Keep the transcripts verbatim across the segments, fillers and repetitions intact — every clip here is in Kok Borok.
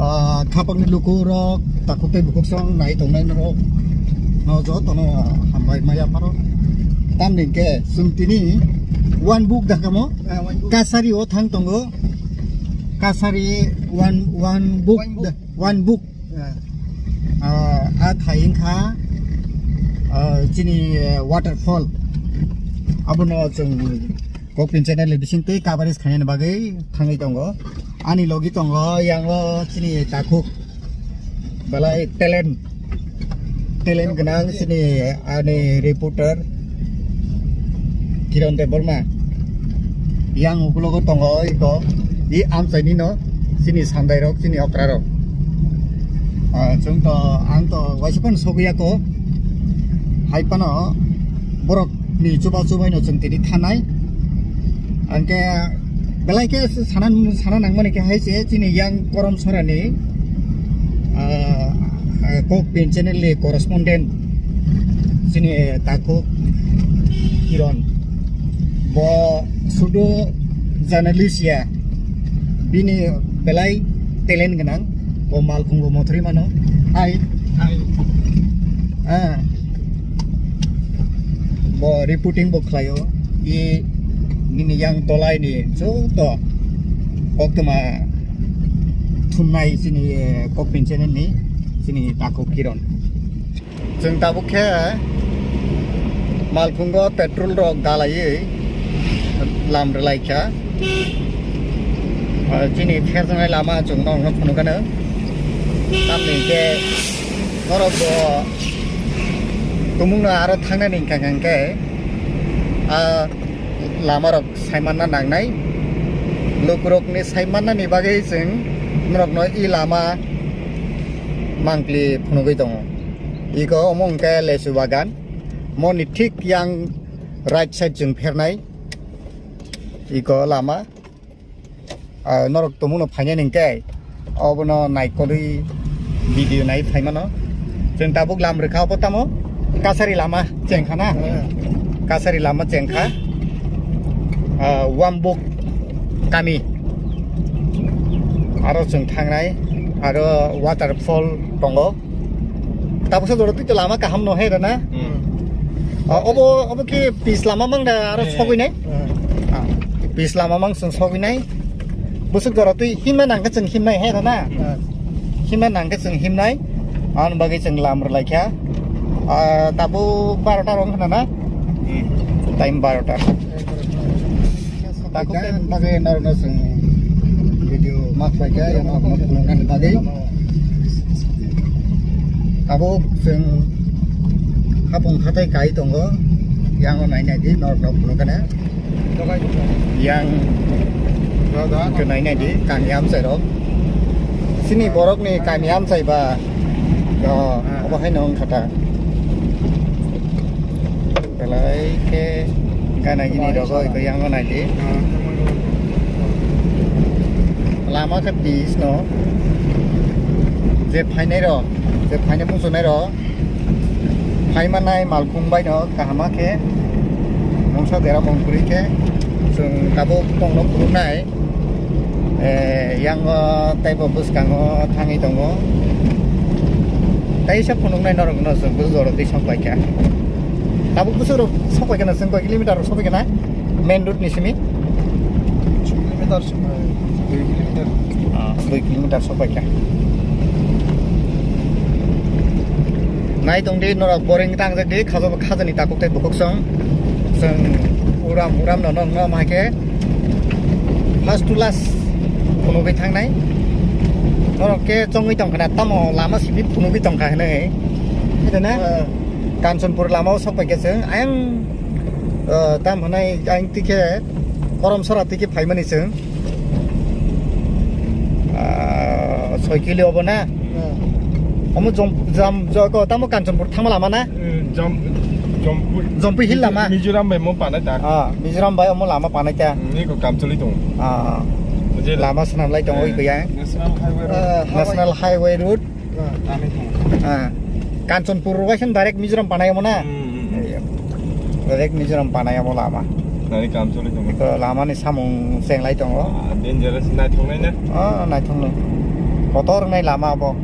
Ah, khapangni lukurok, takhuk tei bukhuk song nai tongnai norok no jotono hambai maya pharo. Tamni hwnkhe chwng tini one book dakamo, ah, one book. Kasari o thang tongo. Kasari one, one book, one book. Da-, one book. Ah. Ah, a thai wngkha, ah, chini, eh, waterfall. Abono chwng Kokpin channel ni bisingtwi coverage khainani bagwi thangwi tongo. Ani logi tongo yango chini takhuk belai talent, talent gwnang chini ani reporter Kiran Debbarma. Yang ukulogo tongo iko i amchaini no chini sandairok, chini okrarok. Ah, chwng to, ang to waisa phano sogwi ya ko. Hai phano borok ni chuba chubai no chwng tini thanai. Angke belai khe sana, sana nangmani khe hai se chini yang Korom Sora ni, ah, ah, Kokpin channel ni correspondent chini takhuk Kiran. Bo sudu journalist ya. Bini belai talent gwnang. Bo malkhung bo mothori mano. Hai. Hai. Ah. Bo reporting bo khlaio. I nini yang tolai ni joto koktwma thumnai chini, eh, Kokpin channel ni chini takhuk Kiran. Chwng tabuk khe malkhungo petrol rok dalaiwi lam rwlai kha. Ah, chini pherjaknai lama chwng norokno phunukgano. Tamni hwnkhe norok bo tumungno aro thangnani wngkha hwnkhe, ah, lamarok saimanna nangnai. Lukurokni saimannani bagwi chwng norokno i lama mangpli phunugwi tongo. Iko omo hwnkhe lesu bagan. Moni thik yang right side chwng phernai. Iko lama. Ah, norok tumungno phainani hwnkhe obono naikolwi video nai phaimano. Chwng tabuk lam rwkha obo tamo kasari lama chengkha na? Eh. Kasari lama chengkha. Ah, Wambuk kami. Aro chwng thangnai, aro waterfall tongo. Tabuksa jora twi to lama kaham no hai rana. Hmm. Ah, obo, obo ki pis lama mang da aro sogwi nai? Ah, pis lama mang chwng sogwi nai. Busuk jora twi himna nang khe chwng himnai hai rana. Hmm. Himna nang khe chwng himnai. Ani bagwi chwng lam rwlai kha. Ah, tabuk barota rong khna na? Hmm. Time barota. Takhuk tei bagwi norokno chwng video ma khlai kha, yang norokno phunuknani bagwi. Tabuk chwng hapung khatai kai tongo, yang o nai nai di norokno phunukgana. Yang khe nai nai di kami amchai rok. Chini borokni kami amchai ba, o, obo haino wngkha ta. Belai khe gana gini rogo iko yango naidi. Lama khe pis no. Je phainai rok, je phainai muchunai rok. Phaimanai malkhung bai no kahama khe. Mungsa dera mungkuri khe. Chwng tabuk tongno phunuknai. Eh, yango teibo bwskango thangwi tongo. Teisa phunuknai norokno chwng bwswk jora twi sok bai kha. Tabuk bwswk rok sok bai kha na, chwng koi kilometer rok sok bai kha na? Main road ni simi? Kilometer simi, dui kilometer. Ah, dui kilometer sok bai kha. Nai tong di norok boring tang jak di, khajo-, khajani takhuk tei bukhuk song. Chwng uram uram no nong no ma khe. First to last phunugwi thangnai. Norok khe chongwi tongkha na, tamo lama simi phunugwi tongkha hinwi. Ede na? Eh. Kanchanpur lama o sok pai khe chwng ayang, eh, tam hwnai ayang twi khe Korom Sora twi khe phaimani chwng. Ah, soi kilo obo na? Eh. Omo jom-, jam-, jo-, ko tamo Kanchanpur thangma lama na? Eh, jam-, Jampui. Jampui Hill lama? Mizoram bai mo panai ta. Ah, Mizoram bai omo lama panai ta. Hmm, ni ko kam choli tong. Ah, ah. Lama swnam lai tong oi ko ya. National Highway Road. Ah, National Highway Road. Ah, Kanchanpur waisa direct Mizoram panai omo na? Hmm, hmm, hmm. Iya. Direct Mizoram panai omo lama. Nani kam choli tong. Ko lama ni samung cheng lai tongo. Ah, dangerous naithok nai na? Ah, naithok nai. Kotor wngnai lama abo.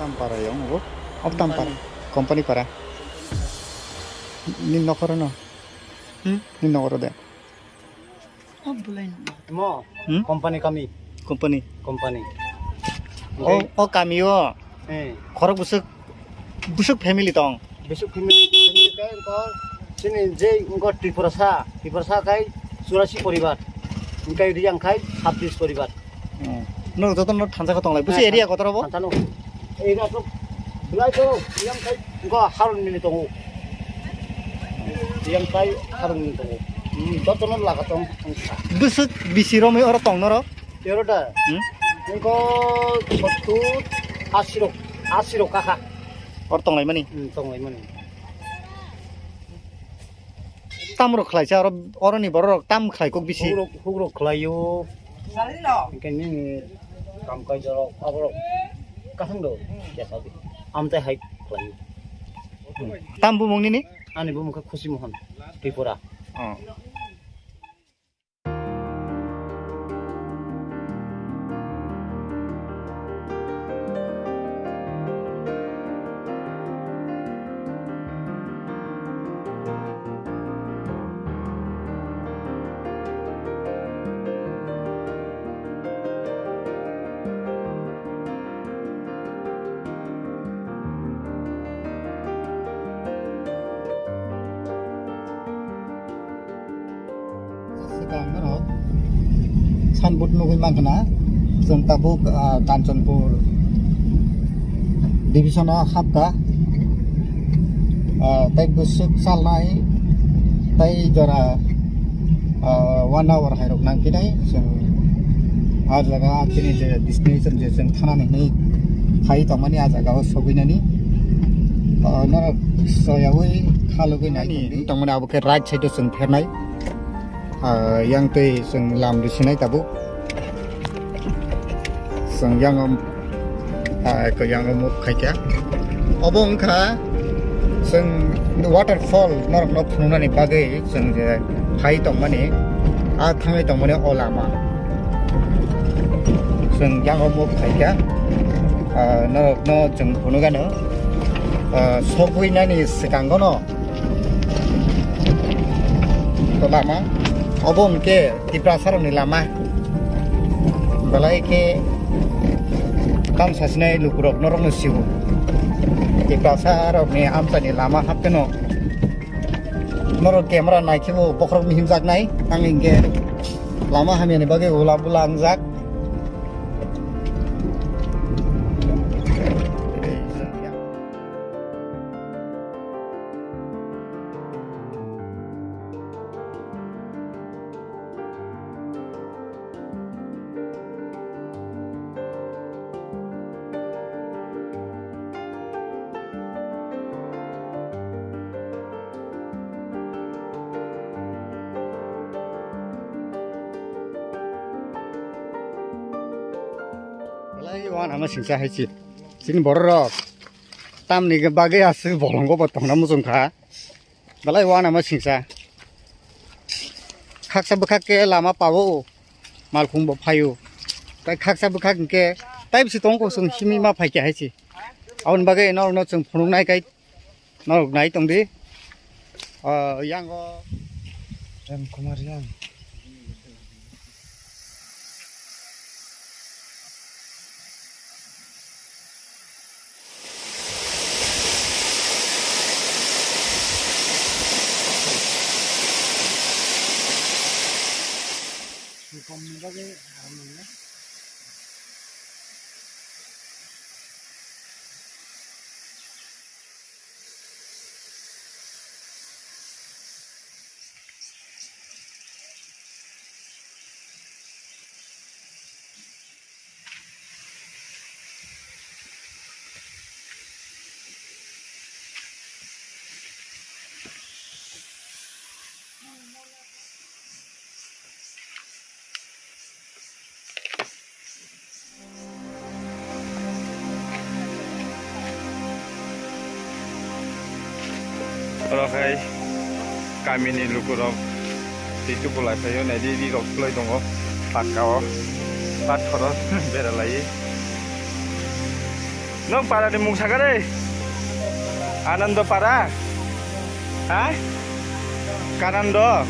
Tampara yang bo? Ob Tampara. Company. Company para. Ni nokoro no? Hmm? Ni nokoro de? Oh, bulai nang. Mo, hmm? Company kami. Company. Company. O, okay. O kami o. Eh. Khorok bwswk, bwswk family tong? Bwswk family, family kai wngkha chini je wngkha Tripurasa, Tripurasa kai churasi poribar. Wngkai Riyang kai sabbish poribar. Hmm. Norok joto no thansa khe tonglai. Bwswk area kotor bo? Thansa no. Area to belai to yang kai wngkha Harun mini tongo. Yang kai Harun mini tongo. Hmm, joto no laga tong. Bwswk bisi romwi oro tong norok? Teroda. Hmm? Engko sottur, asi rok, asi rok kakha. Or tonglaimani? Hmm, tonglaimani. Tam rok khlaisa oro, oroni borok rok tam khlai kok bisi. Hugrok, hugrok khlaio. Engke nini kam kaijak rok, aborok kathang do, ya sabi. Amtai hai khlaio. Hmm. Tam bumung nini? Ani bumung khe Khusi Mohan, Tripura. Oh. Swkang norok signboard nugwi mankha na, chwng tabuk, ah, Kanchanpur division o hapkha. Ah, tei bwswk chalnai tei jora, ah, one hour hai rok nang phinai chwng ah jaga chini je destination je chwng thanani hinwi phai tongmani ah jaga o sogwi nani. Ah, norok soyawi khalugwi nai tongmani abo khe right side o chwng phernai. Ah, yang twi chwng lam risinai tabuk. Chwng yang o, ah, ko yang o move khaikha. Obo wngkha chwng waterfall norokno phunuknani bagwi chwng je phai tongmani, ah, thangwi tongmani o lama. Chwng yang o move khaikha. Ah, norokno chwng phunukgano, ah, sogwi nani swkango no. To lama, obo hwnkhe Tiprasa rokni lama. Belai khe kam sasinai lukurok norokno sio. Tiprasa rokni amchaini lama hapkheno norok camera naikhe bo bokhorokni himjaknai. Ang hinkhe lama hamyani bagwi ula bula wngjak. Belai uanama singsa hai si. Chini borok rok tamni bagwi aswk bolongo bo tongna muchung kha. Belai uanama singsa. Khaksa bwkhak khe lama pao, malkhung bo phaio. Tai khaksa bwkhak hinkhe tai bisi tongo chwng simi ma phai khe hai si. Aboni bagwi norokno chwng phunuknai kai norok nai tongdi. O, yang o. Ram Kumar yang. Oro khai kamini lukurok twi tubu lai phaio, naidi rirok kwlai tongo pakkao, pathoro bera laiwi. Nwng para ni mung sakha re? Anando para? Ha? Kanando?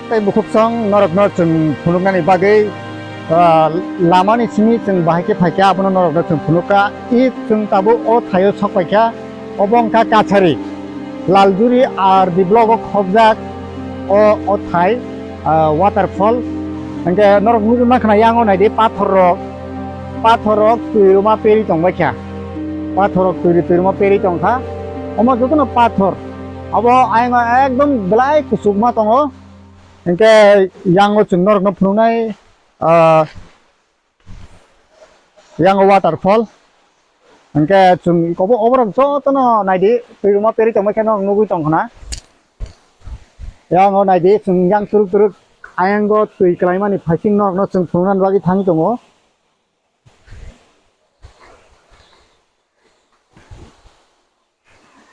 Tei bukhuk song norokno chwng phunuknani bagwi, ah, lamani simi chwng bahai khe phaikha, abono norokno chwng phunukha. I chwng tabuk o thaio sok paikha, obo wngkha Kachari, Laljuri R D block o khobjak o, o thai, ah, waterfall. Hwnkhe norok nugwi mankha na, yang o naidi pathor rok, pathor rok twi rwma peri tongbaikha, pathor rok twi, twi rwma peri tongkha, omo jotono pathor. Abo ayang ekdom belai kuchukma tongo. Hwnkhe yang o chwng norokno phunuknai, ah, yang o waterfall. Hwnkhe chwng obo, oborok jotono naidi, twi rwma peri tongma khe norok nugwi tongkha na. Yang o naidi, chwng yang turuk turuk ayang o twi kwlaimani phaising norokno chwng phunuknani bagwi thangwi tongo.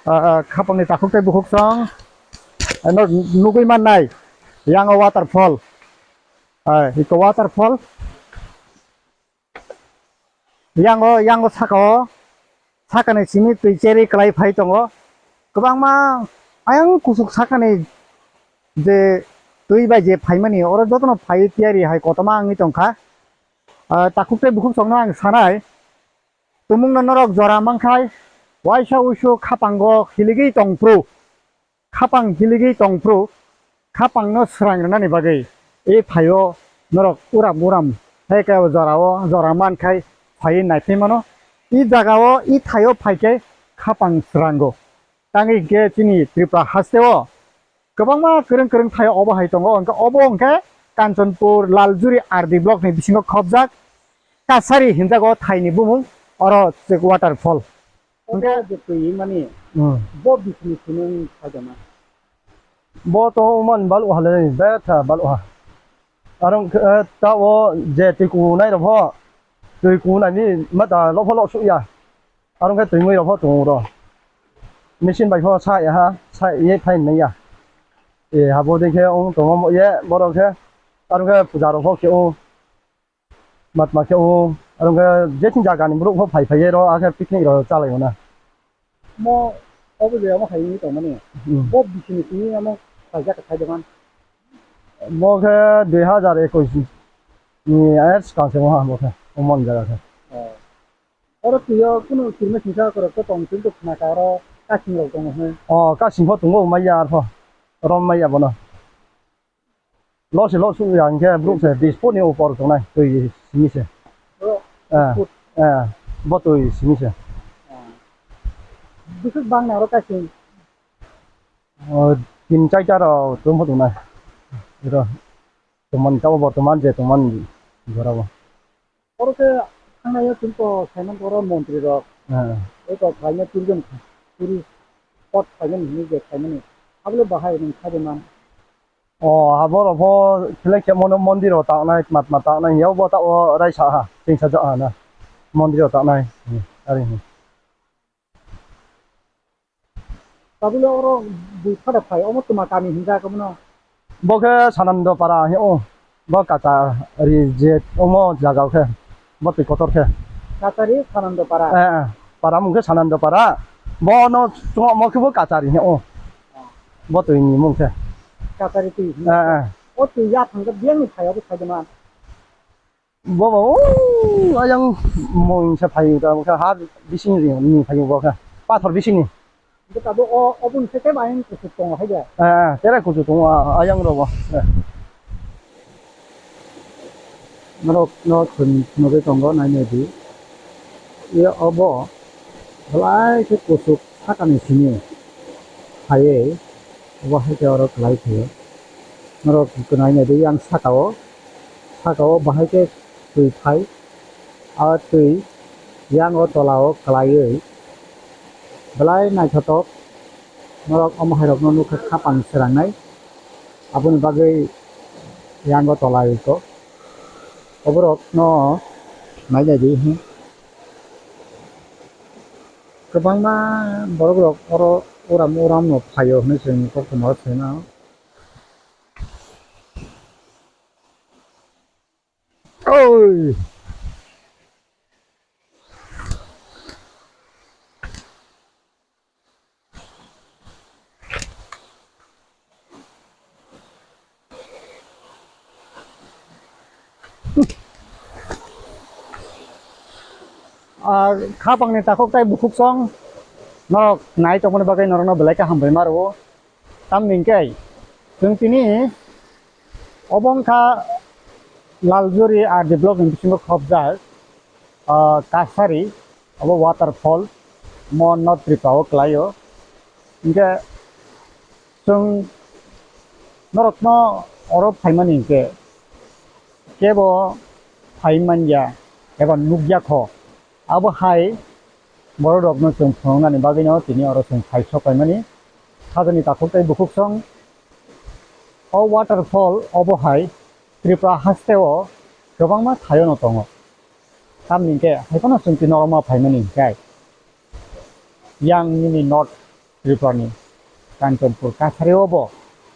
Ah, ah, khapangni takhuk tei bukhuk song, ah, no nugwi mannai, yang o waterfall. Ah, iko waterfall. Yang o, yang o saka o, sakani simi twi cherwi kwlai phai tongo. Kwbangma ayang kuchuk sakani je twi bai je phaimani, oro jotono phaiwi tiyari hai kotorma wngwi tongkha. Ah, takhuk tei bukhuk songno ang sanai, tumungno norok jora mankhai, waisa uisu khapango hiligwi tongphru, khapang hiligwi tongphru, khapangno swrang rwnani bagwi e thaio norok uram uram hai khe o jorao jora mankhai phaiwi naiphaimano. E jagao, e thaio phaikhe khapang swrango. Tangwi hinkhe chini Tripura hasteo kwbangma kwrwng kwrwng thai obo hai tongo, hwnkhe obo hwnkhe Kanchanpur Laljuri R D block ni bisingo khobjak Kasari hinjago thaini bumung, oro chwk waterfall. Obo hwnkhe je twi mani, hmm, bo bisini simi khaijama. Bo to umani baluha le, betha baluha. Aro hwnkhe, eh, ta o je twi kunai rok pho, twi kunai ni mata lopho losuk ya. Aro hwnkhe twi mui rok pho tongo ro. Machine bai pho sa ya ha, sa ye phai nai ya. E, abo dei khe wng tongo mo ye borok khe. Aro hwnkhe puja rok pho khe o. Matma khe o. Aro hwnkhe je thing jaga ni borok pho phai phai ye ro, akhe picnic rok chalai o na. Mo obo je amo hai wngwi tongmani. Hmm. Bo bisini simi amo khaijak kha dogan. Mo khe dui hazar ekush ni er swkang se mo ha mo khe, o mon jaga khe. Oh. Oro twi o kunu kirme singsa korok to tong twi to khna ka oro kasing rok tongo hwnwi. Oh, kasing pho tongo maya arpho. Rom maya bono. Lo se lo su ya hwnkhe borok se bish foot ni upor tongnai twi simi se. Oro eh, bish foot. Eh, bo twi simi se. Ah. Bwswk bang na oro kasing? Oh, tin char ta rok tong pho tongnai. Iro tongmani tabo bortoman je tongmani jora o. Oro khe thangnai o chwng to saiman oro montri rok. Ah. Eko khlaina tourism, tourist spot khlainani hinwi je khlaimani. Abole bahai nwng kha de man. O, abo rok pho khlai khe mono mondir o tangnai, tma tma tangnai, yao bo ta o raisa ha, tingsa ja ha na. Mondir o tanai. Hmm, ari, hmm. Tabuk le oro bui phada phai, omo twma kami hinjak omono. Bo khe Sanando Para hino. Bo Kachari je omo jaga o khe. Bo twi kotor khe. Kachari Sanando Para. Eh, eh. Para mung khe Sanando Para. Bo no chungo mo khe bo Kachari hino. Bo twi ni mung khe. Kachari twi. Eh, eh. O twi ya thang khe biyang ni phai obo sai de man. Bo ba, o, ayang mungsa phayu ta, mungsa ha bising ri ni phayu bo kha. Pathor bising ni. Bo tabo o, oboni se kebo ayang kuchuk tongo hai de. Eh, eh, tere kuchuk tongo, a-, ayang ro bo. Eh. Norok no khun nugwi tongo, nai nai di. Ye obo belai khe kuchuk sakani simi phaiwi, obo hai khe oro kwlai phaio. Norok nai nai di, yang saka o, saka o bahai khe twi phai, a twi yang o tola o kwlaiwi belai naithotok. Norok omo hai rok no nukha khapang srangnai, aboni bagwi yang o tola wi kok. Oborok no nai nai di, hmm. Kwbangma borok rok oro uram uram no phaio hinwi chwng koktwma o sai mano. Oi! Ah, khapangni takhuk tai bukhuk song norok nai tongmani bagwi norokno belai khe hambai ma rwo. Tamni hwnkhe chwng tini obo wngkha Laljuri R D block ni bisingo khopjak, ah, Kasari, obo waterfall, mo North Tripura o kwlaio. Hwnkhe chwng norokno oro phaimani hwnkhe kebo phai manya eba nukya kho. Abo hai borok rokno chwng phunuknani bagwino tini oro chwng phai sok paimani. Sajani takhuk tei bukhuk song o waterfall obo hai Tripura haste o kwbangma thaio no tongo. Tamni hwnkhe hai phano chwng tini oro ma phaimani hwnkhe yang nini North Tripura ni Kanchanpur Kasari o bo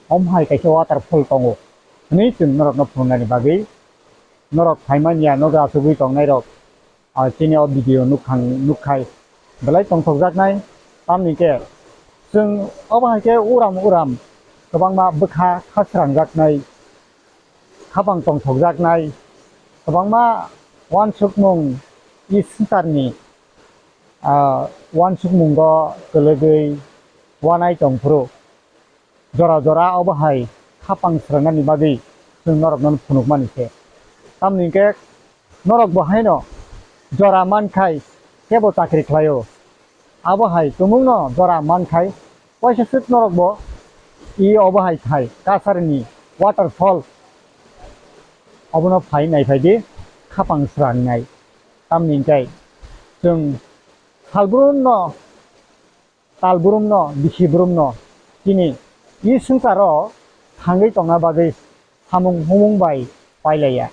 omo hai kaisa waterfall tongo hwnwi chwng norokno phunuknani bagwi norok phaimanya nogo achugwi tongnai rok, ah, chini o video nukhang nukkhai belai tongthokjaknai. Tamni hwnkhe chwng obo hai khe uram uram kwbangma bwkha khasrangjaknai, khapang tongthokjaknai, kwbangma uansukmung i swngcharni, ah, uansukmungo kwlwgwi uanai tongphuru jora jora obo hai khapang srangnani bagwi chwng norokno phunukmani se. Tamni hwnkhe norok bo haino jora mankhai kebo chakri khlaio. Abo hai tumungno jora mankhai waisa swk norok bo i obo hai thai Kasarini waterfall obono phai naiphai di khapang srangnai. Tamni hwnkhe chwng salbrumno, talbrumno, bisibrumno chini i swngcharo thangwi tongna bagwi samung humung bai pailaiya.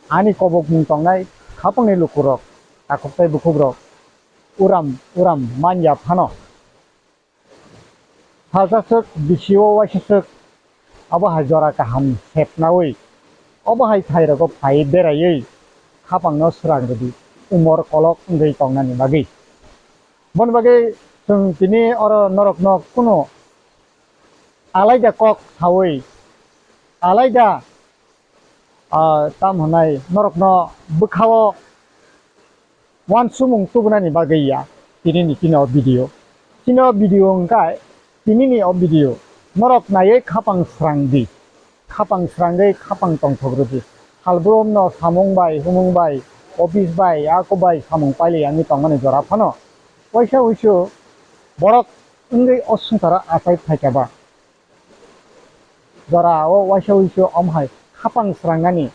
Ani kobokmung tongnai khapangni lukurok, takhuk tei bukhukrok uram uram manya phano. Salsa swk, bisi o waisa swk, abo hai jora kaham sepnawi, obo hai thai rogo phai beraiwi khapangno srang rwdi, umor kolok wngwi tongnani bagwi. Boni bagwi chwng tini oro norokno kunu alaida kok sawi, alaida, ah, tam hwnai norokno bwkhao uansukmung tubunani bagwi ya tini ni chini o video. Chini o video wngkha tini ni o video. Norok naiwi khapang srang di. Khapang srangwi khapang tongthok rwdi. Salbrumno samung bai, humung bai, office bai, ako bai samung pailai wngwi tongmani jora phano waisa wuisu borok wngwi o swngcharo achai phaikha ba. Jora o waisa wuisu omo hai khapang srangnani,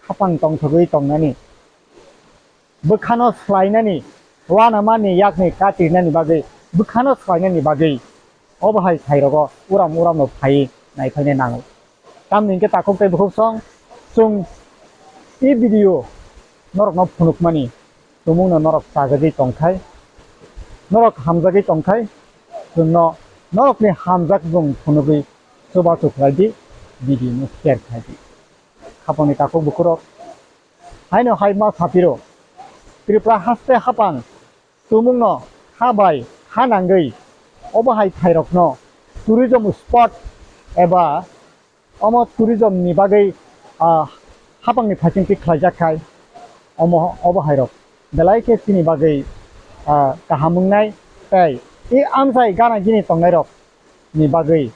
khapang tongthogwi tongnani, bwkhano swlainani, uanamani yakni katirnani bagwi, bwkhano swlainani bagwi obo hai thai rogo uram uramno phaiwi naiphaina nango. Tamni hwnkhe takhuk tei bukhuk song chwng e video norokno phunukmani tumungno norok chajagwi tongkhai, norok hamjagwi tongkhai, chwngno norokni hamjakmung phunugwi chubachu khlai di, video no share khai di. Khapangni takhuk bukhurok, haino hai ma saphiro, Tripura haste hapang tumungno ha bai ha nangwi obo hai thairokno tourism spot eba omo tourism ni bagwi, ah, hapangni phaisingtwi khlaijak khai, omo, obo hairok belai khe chini bagwi, ah, kaham wngnai tei e amchai gana gini tongnairok ni bagwi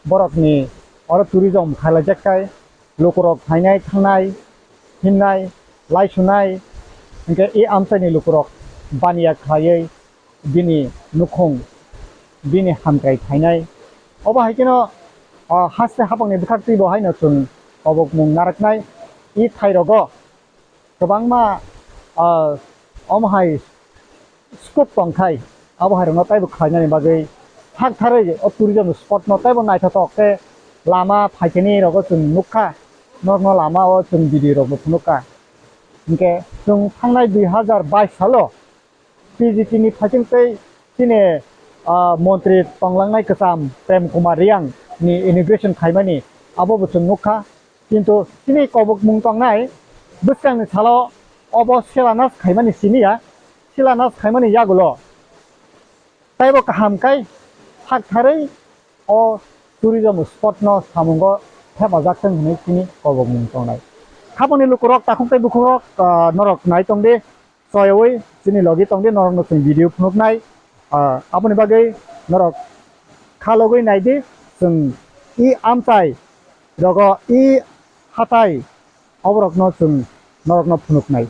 borokni oro tourism khlaijak khai, lukurok phainai thangnai, hinnai, laisunai, hinkhe e amchaini lukurok baniya khlaiwi bini nukhung, bini hamkrai phainai. Obo hai kheno, ah, haste hapangni bwkhaktwi bo haino chwng kobokmung narwknai. E thairogo kwbangma, ah, omo hai scope tongkhai, abo hairokno taibo khlainani bagwi thak tharwi o tourism spot no taibo naithothok khe lama phaikhe ni rogo chwng nukha, norokno lama o chwng video rokbo phunukha. Hinkhe chwng thangnai dui hazar bais salo P G T ni phaising tei chini, ah, montri tonglangnai kwcham Prem Kumar Riang ni inauguration khaimani abo bo chwng nukha. Kintu chini kobokmung tongnai bwskangni salo obo silanas khaimani siniya, silanas khaimani yagulo taibo kaham kai thak tharwi o tourism spot no samungo thepajak thung hinwi chini kobokmung tongnai. Khapangni lukurok, takhuk tei bukhukrok, ah, norok nai tongdi, soywi chini logi tongdi, norokno chwng video phunuknai. Ah, aboni bagwi norok kha logwi naidi, chwng e amchai rogo e hatai oborokno chwng norokno phunuknai.